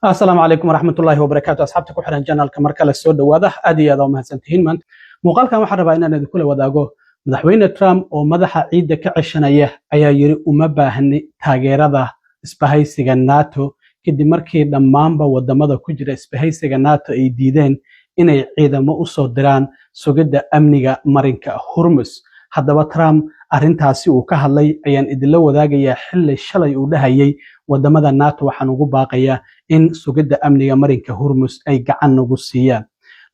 Asalaamu calaykum waraxmatullaahi wabarakaatu. Asxaabta ku xiran channelka, mar kale soo dhowaada. Aad iyo aad aa umahadsantihiin. Maanta muuqaalkan waxaan rabaa inaan idinkula wadaago Madaxweyne Trump oo madaxa ciidda ka ceshanaya ayaa yiri: "Uma baahni taageerada isbahaysiga NATO," kadib markii dhammaanba wadamada ku jira isbahaysiga NATO ay diideen inay ciidamo u soo diraan sugidda amniga marinka Hormus. Haddaba, Trump arrintaasi uu ka hadlay ayaan idinla wadaagayaa, xilli shalay uu dhahayay: "Wadamada NATO waxaan ugu baaqayaa in sugidda amniga marinka Hormus ay gacan nagu siiyaan."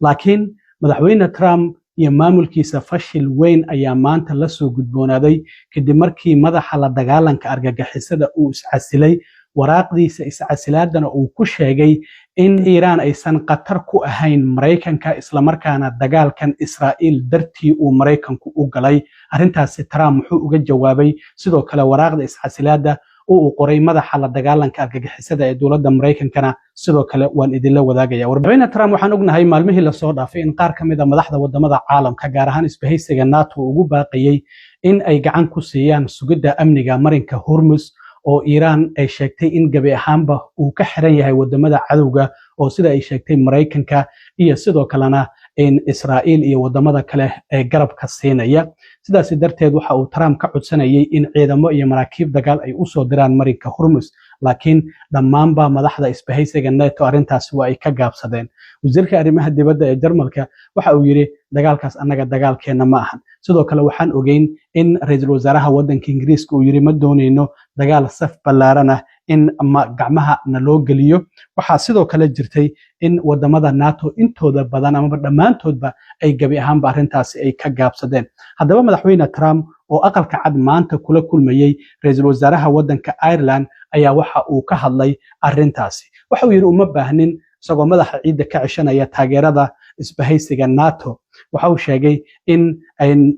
Laakiin Madaxweyne Trump iyo maamulkiisa fashil weyn ayaa maanta la soo gudboonaaday, kadib markii madaxa la dagaalanka argagixisada uu iscasilay, waraaqdiisa iscasilaadana uu ku sheegay in Iiraan aysan khatar ku ahayn Maraykanka, islamarkaana dagaalkan Israa'iil dartii uu Maraykanku u galay. Arrintaasi Trump muxuu uga jawaabay? Sidoo kale waraaqda iscasilaadda oo uu qoray madaxa la dagaalanka argagixisada ee dowladda Maraykankana sidoo kale waan idinla wadaagaya. Madaxweyne Trump, waxaan ognahay maalmihii lasoo dhaafay in qaar ka mid a madaxda wadamada caalamka, gaar ahaan isbahaysiga NATO, ugu baaqayay in ay gacan ku siiyaan sugidda amniga marinka Hormus, oo Iiraan ay sheegtay in gebi ahaanba uu ka xiran yahay wadamada cadowga, oo sida ay sheegtay Maraykanka iyo sidoo kalena in Israa'iil iyo wadamada kale ee garabka siinaya. Sidaasi darteed waxa uu Trump ka codsanayay in ciidamo iyo maraakiib dagaal ay usoo diraan marinka Hormus, laakiin dhammaanba madaxda isbahaysiga NATO arrintaasi waa ay ka gaabsadeen. Wasiirka arrimaha dibadda ee Jarmalka waxa uu yidhi: "Dagaalkaas annaga dagaalkeenna ma ahan." Sidoo kale waxaan ogeyn in ra-iisul wasaaraha waddanka Ingiriiska uu yidhi: "Ma doonayno dagaal saf ballaaran ah in gacmaha naloo geliyo." Waxaa sidoo kale jirtay in wadamada NATO intooda badan amaba dhammaantoodba ay gebi ahaanba arrintaasi ay ka gaabsadeen. Haddaba, Madaxweyne Trump oo Aqalka Cad maanta kula kulmayey ra-iisul wasaaraha waddanka Ireland ayaa waxa uu ka hadlay arrintaasi. Waxa uu yidhi: "Uma baahnin," isagoo madaxa ciidda ka ceshanaya taageerada isbahaysiga NATO. Waxa uu sheegay in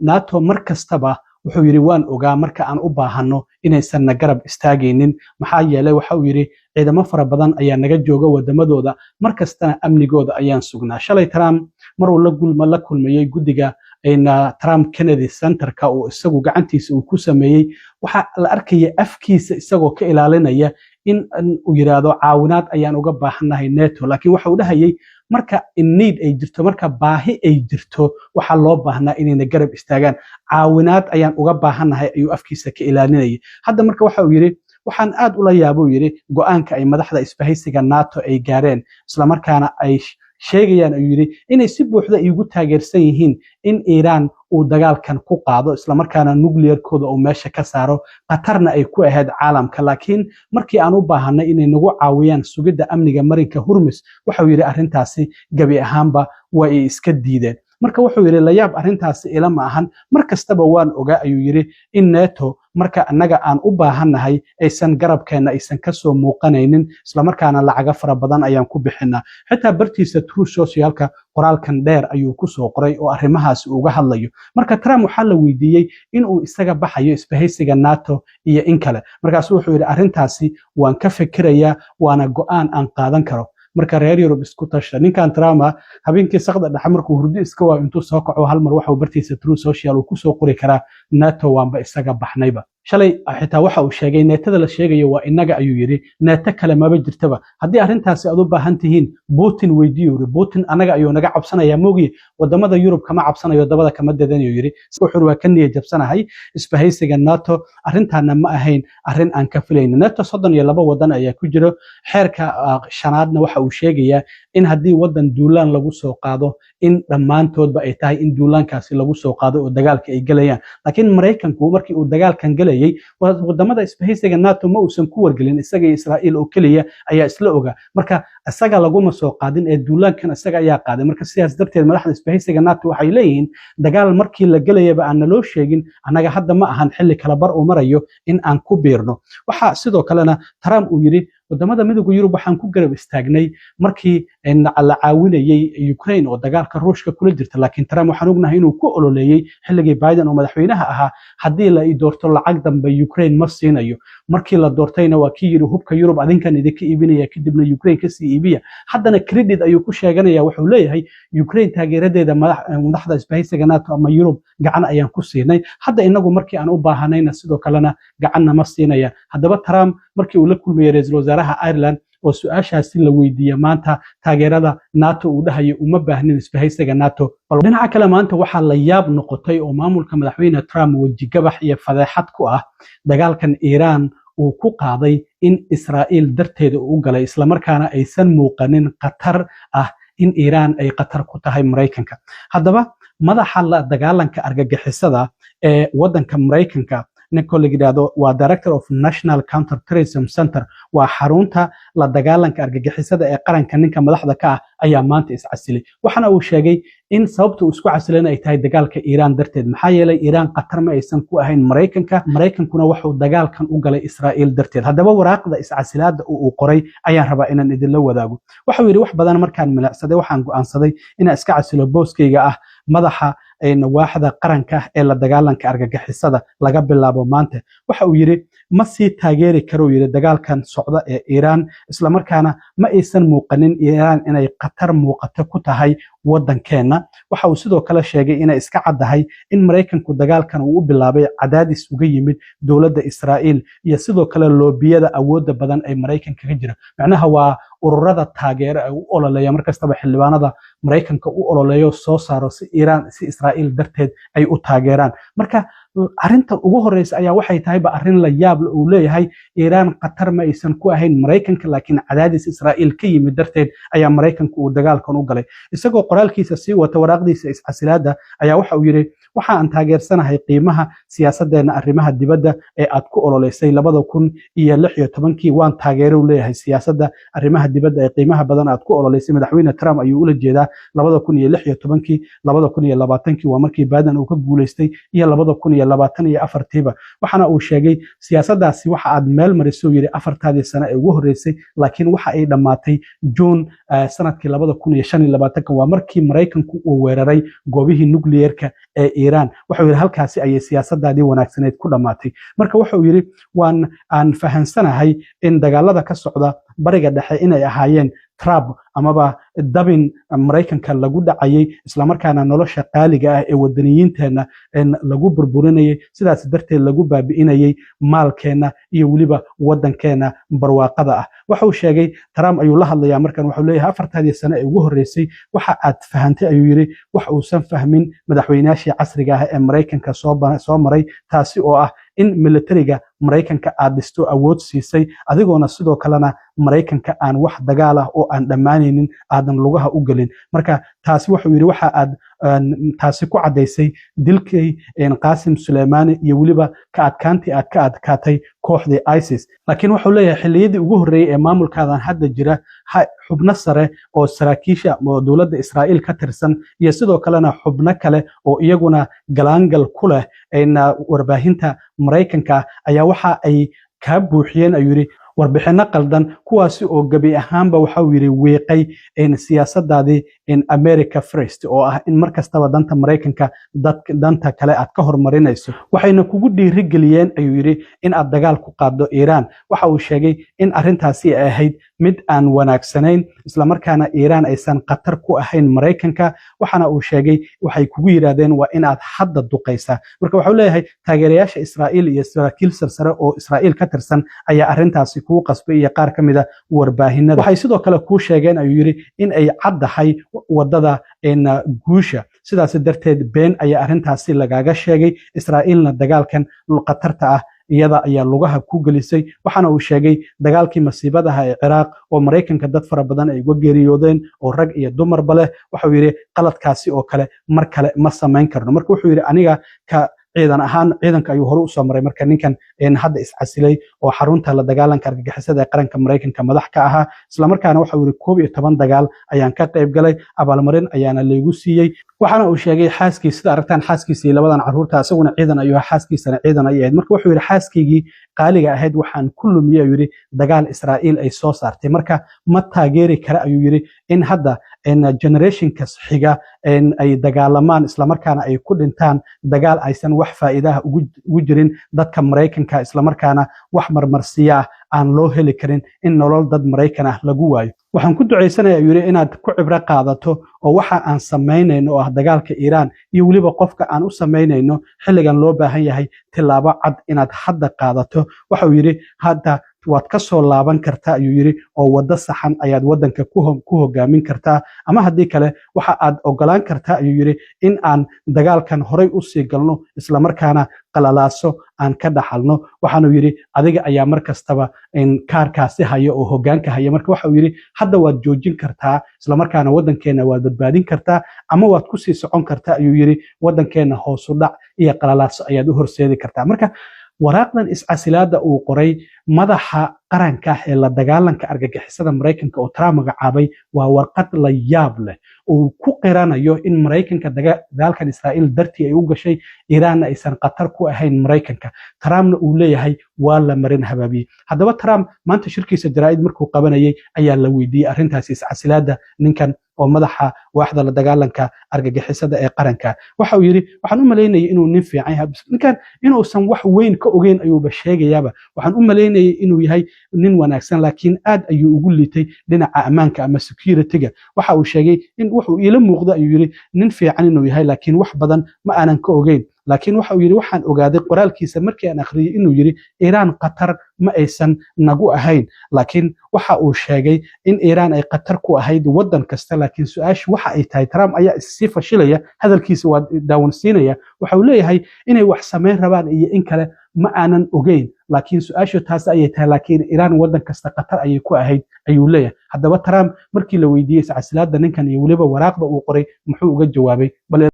NATO mar kastaba, wuxuu yidhi, "Waan ogaa marka aan u baahanno inaysan na garab istaagaynin." Maxaa yeelay, waxa uu yidhi, "Ciidamo fara badan ayaa naga jooga wadamadooda, mar kastana amnigooda ayaan sugnaa." Shalay Trump maruu la kulmayey guddiga Trump Kennedy Centerka oo isagu gacantiisa uu ku sameeyey, waxaa la arkaya afkiisa isagoo ka ilaalinaya in uu yidhaahdo: "Caawinaad ayaan uga baahannahay NATO." Laakiin waxa uu dhahayay: "Marka need ay jirto, marka baahi ay jirto, waxaa loo baahnaa inayna garab istaagaan. Caawinaad ayaan uga baahannahay," ayuu afkiisa ka ilaalinayay. Hadda marka waxa uu yidhi: "Waxaan aad ula yaabuu," yidhi, "go'aanka ay madaxda isbahaysiga NATO ay gaareen, islamarkaana ay sheegayaan," ayuu yidhi, "inay si buuxda iigu taageersan yihiin in Iiraan uu dagaalkan ku qaado, islamarkaana nuclearkooda uu meesha ka saaro, khatarna ay ku ahayd caalamka. Laakiin markii aan u baahanay inay nagu caawiyaan sugidda amniga marinka Hurmus," waxauu yidhi, "arrintaasi gebi ahaanba waa ay iska diideen." Marka wuxuu yidhi: "Layaab arrintaasi ila ma ahan. Mar kastaba waan ogaa," ayuu yidhi, "in NATO marka annaga aan u baahannahay aysan garabkeenna aysan kasoo muuqanaynin, islamarkaana lacago fara badan ayaan ku bixinaa." Xitaa bartiisa Truth Socialka qoraalkan dheer ayuu kusoo qoray oo arrimahaasi uga hadlayo. Marka Trump waxaa la weydiiyey inuu isaga baxayo isbahaysiga NATO iyo in kale. Markaasu wuxuu yidhi: "Arrintaasi waan ka fikirayaa, waana go'aan aan qaadan karo." Marka reer Yurub, isku tasha. Ninkan Trump habeenkii saqda dhexe markuu hurdo iska waayo, intuu soo kaco hal mar waxuu bartiisa Truth Social uu kusoo qori karaa: "NATO waanba isaga baxnayba." Shalay xitaa waxa uu sheegay: "NATOda la sheegayo waa innaga," ayuu yidhi. "NATO kale maba jirtaba. Haddii arrintaasi aad u baahan tihiin, Putin weydiiyo," yidhi. "Putin annaga ayuu naga cabsanayaa moogiye, wadamada Yurub kama cabsanayo, dabada kama dadanayo," yidhi. Wuxuu waa ka niyad jabsanahay isbahaysiga NATO. Arrintaana ma ahayn arrin aan ka filayno. NATO 32 wadan ayaa ku jiro. Xeerka shanaadna waxa uu sheegayaa in haddii wadan duulaan lagu soo qaado, in dhammaantoodba ay tahay in duulaankaasi lagu soo qaado oo dagaalka ay gelayaan. Laakiin Maraykanku markii uu dagaalkan gelayay, wadamada isbahaysiga NATO ma uusan ku wargelin. Isaga iyo Israa'iil oo keliya ayaa isla ogaa. Marka isaga laguma soo qaadin ee duulaankan isaga ayaa qaaday. Marka sidaas darteed madaxda isbahaysiga NATO waxay leeyihiin: "Dagaal markii la gelayaba aan naloo sheegin, annaga hadda ma ahan xilli kala bar uu marayo in aan ku biirno." Waxaa sidoo kalena Trump uu yidhi: "Wadamada Midowga Yurub waxaan ku garab istaagnay markii la caawinayay Ukraine oo dagaalka Ruushka kula jirta." Laakiin Trump waxaan ognahay inuu ku ololeeyey xilligii Biden oo madaxweynaha ahaa: "Haddii la i doorto, lacag dambe Ukraine ma siinayo." Markii la doortayna waa kii yidhi: "Hubka Yurub adinkan idinka iibinaya, kadibna Ukraine kasii iibiya." Haddana credit ayuu ku sheeganaya. Wuxuu leeyahay: "Ukraine taageeradeeda madaxda isbahaysiga NATO ama Yurub gacan ayaan ku siinay. Hadda inagu markii aan u baahanayna sidoo kalena gacanna ma siinayaan." Haddaba, Trump markii uu la kulmayay ra-iisul wasaaraha Ireland oo Oo su-aashaasi la weydiiya maanta taageerada NATO uu dhahayo uma baahnin isbahaysiga NATO. Dhinaca kale, maanta waxaa la yaab noqotay oo maamulka Madaxweyne Trump wejigabax iyo fadeexad ku ah dagaalkan Iiraan uu ku qaaday in Israa'iil darteeda uu u galay, islamarkaana aysan muuqanin khatar ah in Iiraan ay khatar ku tahay Maraykanka. Haddaba, madaxa la dagaalanka argagixisada ee waddanka Maraykanka, ninkoo la yidhaahdo waa Director of National Counterterrorism Center, waa xarunta la dagaalanka argagixisada ee qaranka, ninka madaxda ka ah ayaa maanta iscasilay. Waxaana uu sheegay in sababta uu isku casilayna ay tahay dagaalka Iiraan darteed, maxaa yeelay Iiraan khatar ma aysan ku ahayn Maraykanka, Maraykankuna wuxuu dagaalkan u galay Israa'iil darteed. Haddaba, waraaqda iscasilaada uu qoray ayaan rabaa inaan idinla wadaago. Waxuu yidhi: "Wax badan markaan milicsaday, waxaan go'aansaday inaan iska casilo booskayga ah madaxa waaxda qaranka ee la dagaalanka argagixisada laga bilaabo maanta." Waxa uu yidhi ma sii taageeri karuu yidhi dagaalkan socda ee Iiraan, islamarkaana ma aysan muuqanin Iiraan inay khatar muuqato ku tahay waddankeenna. Waxa uu sidoo kale sheegay inay iska caddahay in Maraykanku dagaalkan uu u bilaabay cadaadis uga yimid dowladda Israa'iil iyo sidoo kale loobiyada awoodda badan ee Maraykanka ka jira, macnaha waa ururada taageero ee u ololeeya markastaba xildhibaanada Maraykanka u ololeeyo soo saaro si Iiraan, si Israa'iil darteed ay u taageeraan. Marka arrinta ugu horeysa ayaa waxay tahay ba arrin la yaab leh uu leeyahay: Iiraan khatar ma aysan ku ahayn Maraykanka, laakiin cadaadis Israa'iil ka yimid darteed ayaa Maraykanku uu dagaalkan u galay. Isagoo qoraalkiisa sii wata, waraaqdiisa iscasilaada, ayaa waxa uu yidhi: "Waxa aan taageersanahay qiimaha siyaasaddeena arrimaha dibadda ee aad ku ololeysay 2016-kii." Waan taageero leeyahay siyaasadda arrimaha dibadda ee qiimaha badan aad ku ololeysay, Madaxweyne Trump ayuu ula jeedaa, 2016-kii, 2020-kii, waa markii Biden uu ka guuleystay, iyo 2024-tiiba. Waxaana uu sheegay siyaasaddaasi waxa aad meel marisay, yidhi, 4-taadii sano ee ugu horreysay, laakiin waxa ay dhammaatay Juun sanadkii 2025-ka, waa markii Maraykanku uu weeraray goobihii nukliyeerka ee Iiraan. Wuxuu yidhi halkaasi ayay siyaasadaadii wanaagsaneyd ku dhammaatay. Marka wuxuu yidhi waan aan fahansanahay in dagaalada ka socda Bariga Dhexe inay ahaayeen trap amaba dabin Maraykanka lagu dhacayay, islamarkaana nolosha qaaliga ah ee wadaniyiinteenna lagu burburinayay, sidaas darteed lagu baabi'inayay maalkeenna iyo weliba waddankeenna barwaaqada ah. Wuxuu sheegay, Trump ayuu la hadlayaa markan, wuxuu leeyahay 4-taadii sano ee ugu horreysay waxa aad fahantay, ayuu yidhi, wax uusan fahmin madaxweynayaashii casriga ah ee Maraykanka soo maray, taasi oo ah in militariga Maraykanka aad dhisto, awood siisay, adigoona sidoo kalena Maraykanka aan wax dagaal ah oo aan dhammaanaynin aadan lugaha u gelin. Marka taasi wuxuu yidhi waxa aad taasi ku caddaysay dilkii Qaasim Suleymaani iyo weliba ka adkaantii aad ka adkaatay kooxdii ISIS. Laakiin wuxuu leeyahay xilliyadii ugu horreeyey ee maamulkaadan hadda jira, xubno sare oo saraakiisha oo dowladda Israa'iil ka tirsan iyo sidoo kalena xubno kale oo iyaguna galaangal ku leh warbaahinta Maraykanka ayaa waxa ay kaa buuxiyeen, ayuu yidhi, warbixinno qaldan, kuwaasi oo gebi ahaanba, waxa uu yidhi, wiiqay siyaasadaadii America First, oo ah in mar kastaba danta Maraykanka danta kale aad ka hormarinayso. Waxayna kugu dhiirigeliyeen, ayuu yidhi, in aad dagaal ku qaaddo Iiraan. Waxa uu sheegay in arrintaasi ay ahayd mid aan wanaagsanayn, islamarkaana Iiraan aysan khatar ku ahayn Maraykanka. Waxaana uu sheegay waxay kugu yidhaahdeen waa inaad hadda duqaysaa. Marka waxuu leeyahay taageerayaasha Israa'iil iyo saraakiil sarsare oo Israa'iil ka tirsan ayaa arrintaasi kuu qasbay iyo qaar ka mida warbaahinada. Waxay sidoo kale kuu sheegeen, ayuu yidhi, in ay caddahay wadada guusha, sidaas darteed been ayaa arrintaasi lagaaga sheegay. Israa'iilna dagaalkan khatarta ah iyada ayaa lugaha ku gelisay. Waxaana uu sheegay dagaalkii masiibadaha ee Ciraaq oo Maraykanka dad fara badan ay uga geeriyoodeen oo rag iyo dumarba leh, waxuu yidhi qaladkaasi oo kale mar kale ma samayn karno. Marka wuxuu yidhi aniga ka ciidan ahaan, ciidanka ayuu hore usoo maray. Marka ninkan hadda iscasilay oo xarunta la dagaalanka argagixisada ee qaranka Maraykanka madax ka ahaa, islamarkaana waxau yidhi 11 dagaal ayaan ka qayb galay, abaalmarin ayaana laygu siiyey. Waxaana uu sheegay xaaskii, sida aragtaan, xaaskiisa iyo labadan carruurta, isaguna ciidan ayuu ahaa, xaaskiisana ciidan ayay ahayd. Marka wuxuu yidhi xaaskaygii qaaliga ahayd waxaan ku lumiyey, ayuu yidhi, dagaal Israa'iil ay soo saartay. Marka ma taageeri kara, ayuu yidhi, in hadda generationkas xiga ay dagaalamaan, islamarkaana ay ku dhintaan dagaal aysan wax faa'iidaha ugu jirin dadka Maraykanka, islamarkaana wax marmarsiya ah aan loo heli karin in nolol dad Maraykan ah lagu waayo. "Waxaan ku ducaysanaya," ayuu yidhi, "inaad ku cibro qaadato oo waxa aan samaynayno oo ah dagaalka Iiraan iyo weliba qofka aan u samaynayno xilligan loo baahan yahay tillaabo cad inaad hadda qaadato." Waxa uu yidhi hadda Waad ka soo laaban kartaa, ayuu yidhi, oo waddo saxan ayaad waddanka ku hogaamin kartaa, ama haddii kale waxa aad ogolaan kartaa, ayuu yidhi, in aan dagaalkan horay usii galno, islamarkaana qalalaaso aan ka dhaxalno. Waxaanuu yidhi adiga ayaa mar kastaba kaarkaasi haya oo hogaanka haya. Marka waxa uu yidhi hadda waad joojin kartaa, islamarkaana waddankeenna waad badbaadin kartaa, ama waad kusii socon kartaa, ayuu yidhi, waddankeenna hoosu dhac iyo qalalaaso ayaad u horseedi kartaa. Marka waraaqdan iscasilaada uu qoray madaxa qaranka ee la dagaalanka argagixisada Maraykanka oo Trump magacaabay waa warqad la yaab leh uu ku qiranayo in Maraykanka dagaalkan Israa'iil dartii ay u gashay, Iiraanna aysan khatar ku ahayn Maraykanka. Trumpna uu leeyahay waa la marin habaabiyey. Haddaba Trump maanta shirkiisa jaraa'id markuu qabanayay ayaa la weydiiyey arrintaasi, iscasilaada ninkan oo madaxa waaxda la dagaalanka argagixisada ee qaranka. Waxa uu yidhi: "Waxaan u malaynayay inuu nin fiican yahay ninkan, inuusan wax weyn ka ogeyn ayuuba sheegayaaba. Waxaan u malaynayay inuu yahay nin wanaagsan, laakiin aad ayuu ugu liitay dhinaca ammaanka ama security-ga." Waxa uu sheegay in wuxuu iila muuqda, ayuu yidhi, nin fiican inuu yahay, laakiin wax badan ma aanan ka ogeyn. Laakiin waxa uu yidhi waxaan ogaaday qoraalkiisa markii aan akhriyey inuu yidhi Iiraan khatar ma aysan nagu ahayn. Laakiin waxa uu sheegay in Iiraan ay khatar ku ahayd waddan kasta. Laakiin su-aashu waxa ay tahay, Trump ayaa issii fashilaya, hadalkiisa waa daawansiinaya. Waxa uu leeyahay inay wax samayn rabaan iyo in kale ma aanan ogeyn, laakiin su-aashu taas ayay tahay, laakiin Iiraan waddan kasta khatar ayay ku ahayd, ayuu leeyahay. Haddaba Trump markii la weydiiyey iscasilaada ninkan iyo weliba waraaqda uu qoray, muxuu uga jawaabay? Bal